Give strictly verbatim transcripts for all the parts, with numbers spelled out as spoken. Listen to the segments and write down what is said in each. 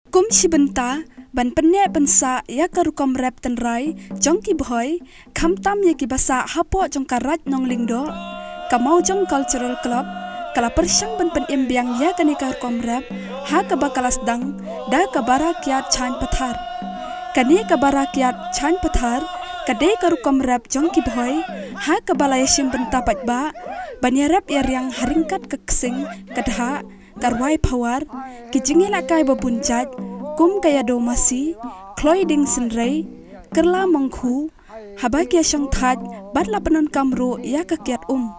Kum shi bynta ban pynneh pynsah ïa ka rukom rep tynrai jong ki Bhoi, khamtam ïa kiba sah hapoh jong ka Raid Nonglyngdoh, ka Mawjong Cultural Club ka la pyrshang ban pynim biang ïa kane ka rukom rep ha kaba ka la sdang da ka Bara Kiad Chaiñ Pathar. Kane ka Bara Kiad Chaiñ Pathar ka dei ka rukom rep jong ki Bhoi ha kaba la ïashim bynta paidbah ban ïarep ïariang ha ryngkat ka ksing, ka dhah, ka rwai phawar, ki jingïalehkai ba bun jait kum ka ïadoh masi, khloi dieng synrei, kylla mongkhu, haba ki ïashong thait bad la pyndonkam ruh ïa ka kiad um.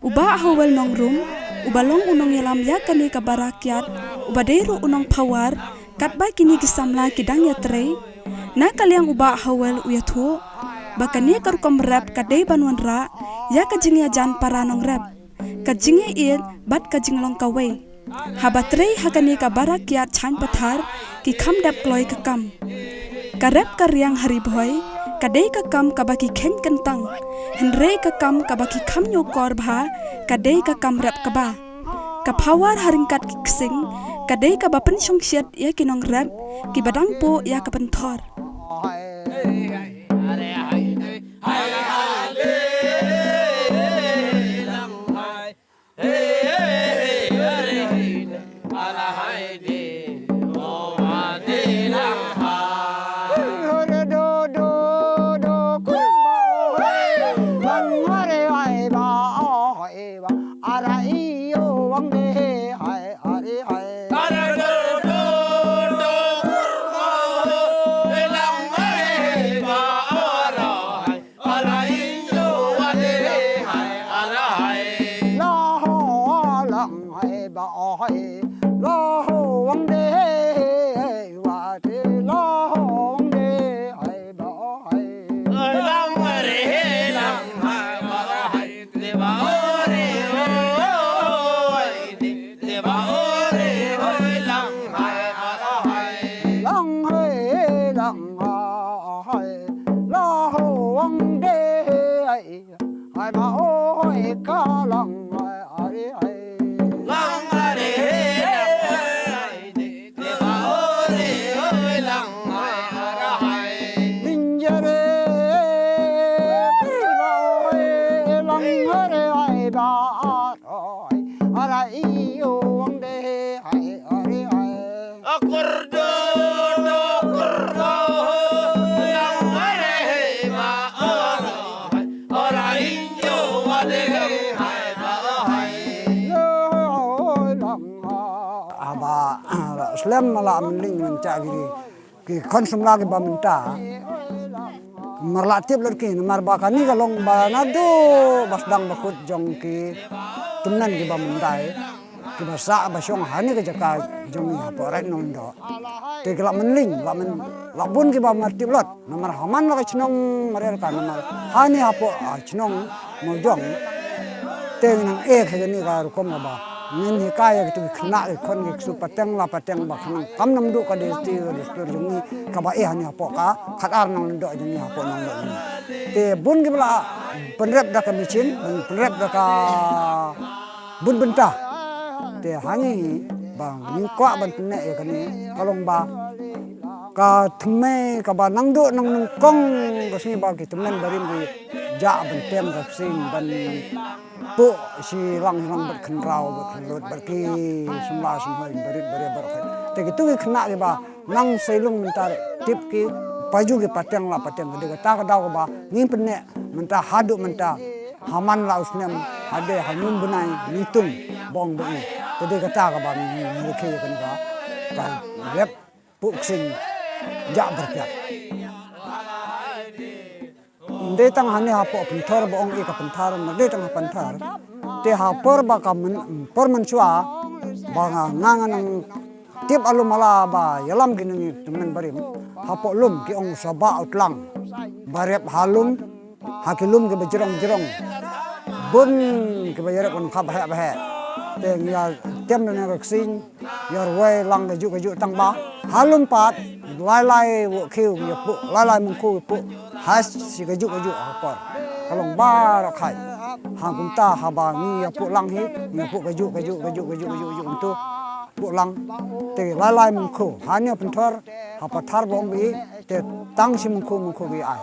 U Bah Howell Nongrum, uba long u nongïalam ïa kane ka Bara Kiad, uba dei ruh u nongphawar, katba kine ki samla ki dang ïatrei. Na ka liang u Bah Howell u ïathuh ba kane ka rukom rep ka dei ban wanrah ïa ka jingïajan para nongrep, ka jingïaieit bad ka jinglong kawei. Haba trei ha kane ka Bara Kiad Chaiñ Pathar ki kham dep kloi ka kam. Ka rep ka riang ha Ri Bhoi ka dei ka kam kaba ki kheiñ kyntang, hynrei ka kam kaba ki kham ñiewkor bha ka dei ka kam rep kba. Ka phawar ha ryngkat ki ksing ka dei kaba pynshongshit ïa ki nongrep kiba dang puh ïa ka pynthor. Haba slem la mynleng mynta ki, ki khon samla kiba mynta. Mar la tip lut ki, namar ba kane ka long ba naduh ba sdang ba kut jong ki tymmen kiba myndai, kiba sah ba shong ha kane ka jaka jong ngi hapoh Raid Nonglyngdoh. Te ki la mynleng, la myn, la bun kiba mar tip lut. Namar ha man la ka chnong Marialka, namar ha kane hapoh, ah, chnong Mawjong. Te ngi nang ïeh ha kane ka rukom kaba ngin hikai ïa kitu ki khynnah ki khon ki ksu pateng la pateng ba khnang kam nam duh ka dei te ka dustur jong ngi kaba ïeh ha kane hapoh ka Khatar Nonglyngdoh jong ngi hapoh Nonglyngdoh jong ngi. Te bun kiba la pynrep da ka machine, bun pynrep da ka bun bynta. Te ha ngi ba ngin kwah ban pynneh ïa kane ka long ba ka thymmei kaba nang duh nang nyngkong ka sngi ba ki tymmen barim ki jah ban tem ka ksing ban puh shi lang shi lang bad khynraw bad khynlut bad ki sumla sumhoi barit barit bad khoi. Te kitu ki khynnah kiba nang seilang mynta tip ki paju ki pateng la pateng. Ka dei kata ka daw kaba ngin pynneh mynta haduh mynta. Ha man la u snem hadei ha ñium bnai ñium tung bong bnai. Ka dei kata kaba ngi ngi rkhie kan ka ka rep puh ksing jah barkiat. Ym dei tang hangne hapoh Pynthor ba ong i ka Pynthor, ym dei tang ha Pynthor. Te ha por ba ka myn, por mynshuwa ba nga nga nang tip alum ala ba ïalam ki nang i tymmen barim. Hapoh lum ki ong u Sabah u Tlang. Ba rep ha lum, ha ki lum kiba jrong jrong. Bun kiba ïarep ban khap heh ba heh. Te ngi ïa tem da ka ksing. Ïa rwai lang kajuh kajuh tang ba ha lum pat lai lai wahkhiew ïa puh, lai lai mongkhu ïa puh. Ha shi kajuh kajuh ha por ka long baroh khai. Ha kumta haba ngi ïa puh lang hi, ngi ïa puh kajuh kajuh kajuh kajuh kajuh kajuh kumtu. Buh lang te lai lai mynkhiew. Hane pynthor ha pathar bong bi te tang shi mynkhiew mynkhiew bi ai.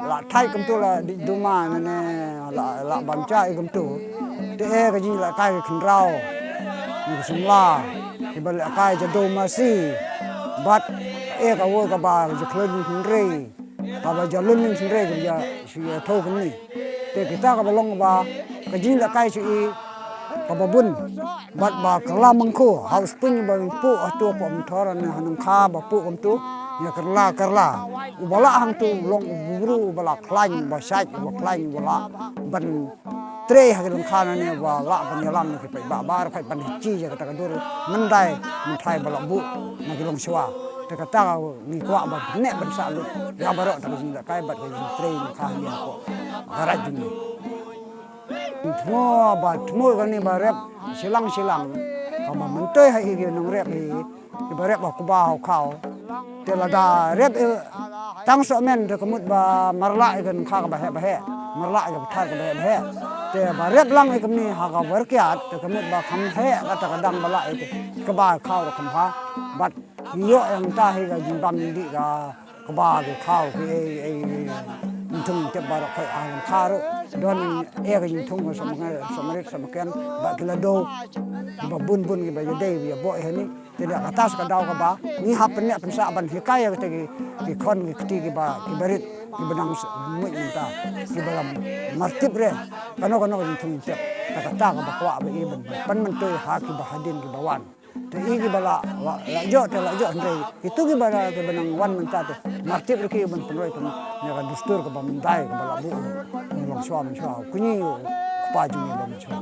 La thait kumtu la dih duma nane la, la bam cha i kumtu. Te e ka jingïalehkai ki khynraw, ki samla kiba lehkai ja duma si. Bad e ka wei kaba ja khlun hynrei, kaba ja lun hynrei kaba ja shu ïathuh kumne. Te kita kaba long ba ka jingïalehkai shu i kaba bun. Bad ba kylla mynkhiew ha u spuñ ba ngi puh hato pok mynthor ne ha nangkha ba puh kumtu. Ïa kylla kylla uba lah hangtu long u bru uba lah khlaiñ uba shait uba khlaiñ uba lah ban trei ha ki lyngkha nane uba lah ban ïalam na ki paidbah baroh khoit ban hi chi ïa kata ka dur myndai mynthai ba lah buh na ki longshuwa. Te kata ka ngi kwah ban neh ban sah lut ïa baroh ta ka jingïalehkai bad ka jingtrei lyngkha hi hapoh ka raid jong ngi. Thmu ba thmu kane ba rep shillang shillang. Kaba myntoi ha i ki nongrep hi kiba rep ha u kba ha u khaw. Te lada rep i tang sohmen te ka mut ba marlah i ka nangkha kaba heh ba heh, marlah i ka pathar kaba heh ba heh. Te ba rep lang i kumne ha ka wer kiad te ka mut ba kham heh kata ka dang ba lah i te kba khaw ruh kham ha. Bad ngi ïoh ïa kata hi ka jingbam jingdih ka kba ki khaw ki ei ei ei. Ngi thung tep baroh khoit ha nangkha ruh don e ka jingthung ka samarit samaken bad ki la do kiba bun bun kiba ïadei ïa boh ïa ni. Te da kata sa ka daw kaba ngi hap pyneh pynsah ban hikai ïa kita ki, ki khon ki kti kiba, kiba rit kiba nang s-, muid mynta kiba lam martip re. Kano kano ka jingthung tep ta kata kaba kwah ba i ban pan myntoi ha kiba hadien kiba wan. Te i kiba la, la, la joh te la joh hynrei itu kiba la kiba nang wan mynta te martip re ki ban pynroi pyn ïa ka dustur kaba myndai kaba la buh. Long shuwa mynshuwa kñi u kpa jong i ba mynshuwa.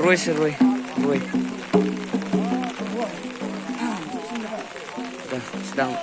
Roi se roi, roi. Dah, sedang.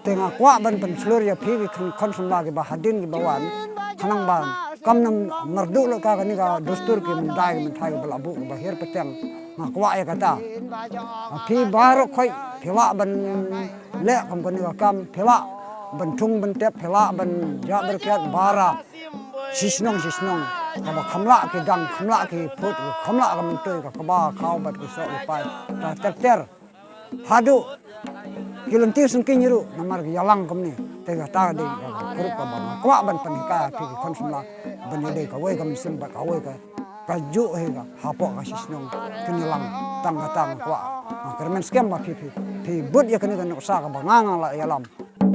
Te nga kwah ban pynshlur ïa phi ki khun khon samla kiba hadien kiba wan. Khnang ba kam nang marduk lut ka kane ka dustur ki myndai ki mynthai kiba la buh kiba hiar pateng. Nga kwah ïa kata. Phi baroh khoit phi lah ban leh kum kane ka kam phi lah ban thung ban tep phi lah ban ïa berkiat bara. Shisnong shisnong kaba kham lah ki dang kham lah ki phut kham lah ka myntoi ka kba khaw bad ki soh ki pai. Ta ter ter. Haduh ki lynti syngkien ruh namar ki ïalang kumne. Te kata ka dei ka group kaba nga kwah ban pynhikai ha phi ki khon samla ban ïadei kawei ka mynsiem bad kawei ka, ka juh hi ka hapoh ka shisnong. Kine lang tang kata nga kwah. Nga kyrmen skhem ba phi phi phi bud ïa kane ka nuksa kaba nga nga la ïalam.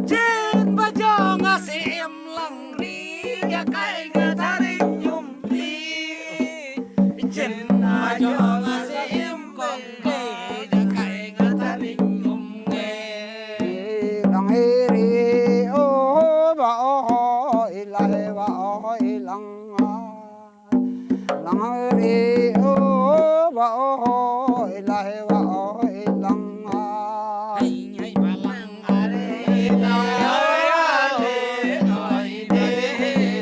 Jin ba jong nga Syiem Langri, ka kai nga Tharin Jumti. Jin ba jong nga Syiem Kong Kei, Ilai wa oi lang ai. Lang ri o wa oi, ilai wa oi lang ai. Hai, hai, ba lang are, lang are, oi de, oi de,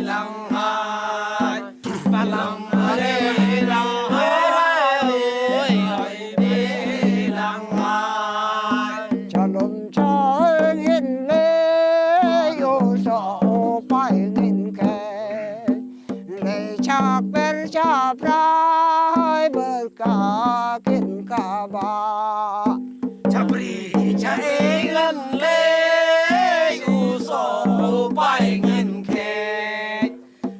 lang ai. Ba lang are, lang are, oi de, lang ai. Chalum chang in le, yo so pai ngin ke. Lei chak per cha prai ber ka kin ka ba. Cha pri cha e ngan lei u so pai ngan ke.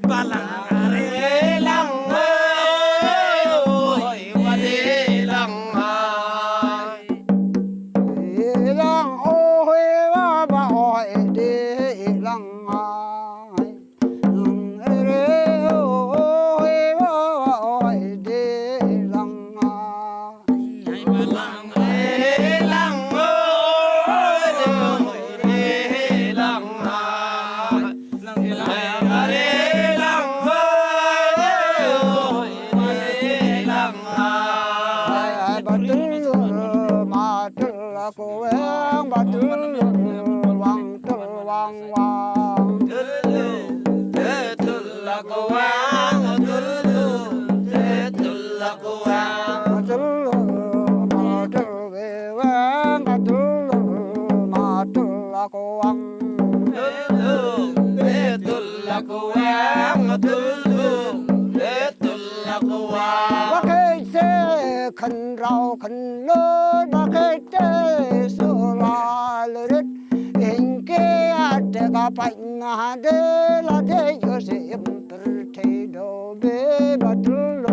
Ba lang are lang oi wa de lang ai. Lang oi wa ba oi de lang ai. Ai, ai, ba tul ma tul la ko weng, ba tul wang tul wang wang. Tul tul la ko weng, tul tul tul la ko weng. Ba tul ma tul we weng, ba tul ma tul la ko weng. Tul tul tul la ko weng, tul tul tul la ko weng. Ba kei se khan rau khan lo, ba kei te so la le rit. Ing ke ate ka pa nga de la de yo se im per te do be ba tul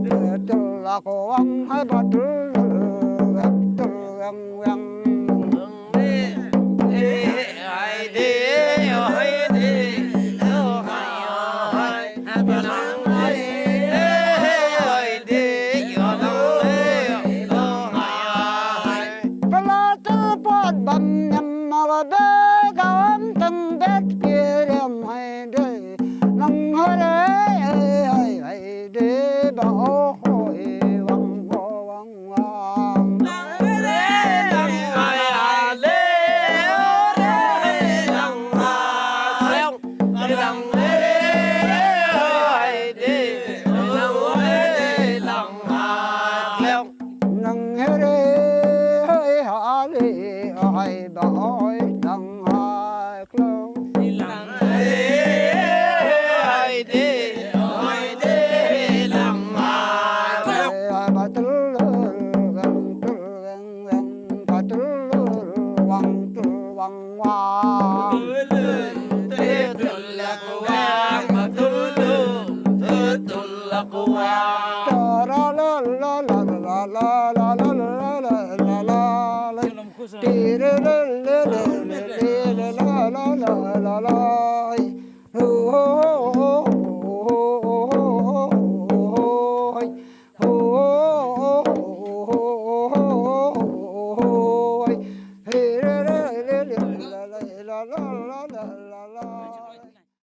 tul tul la ko weng, hai ba tul tul tul weng weng.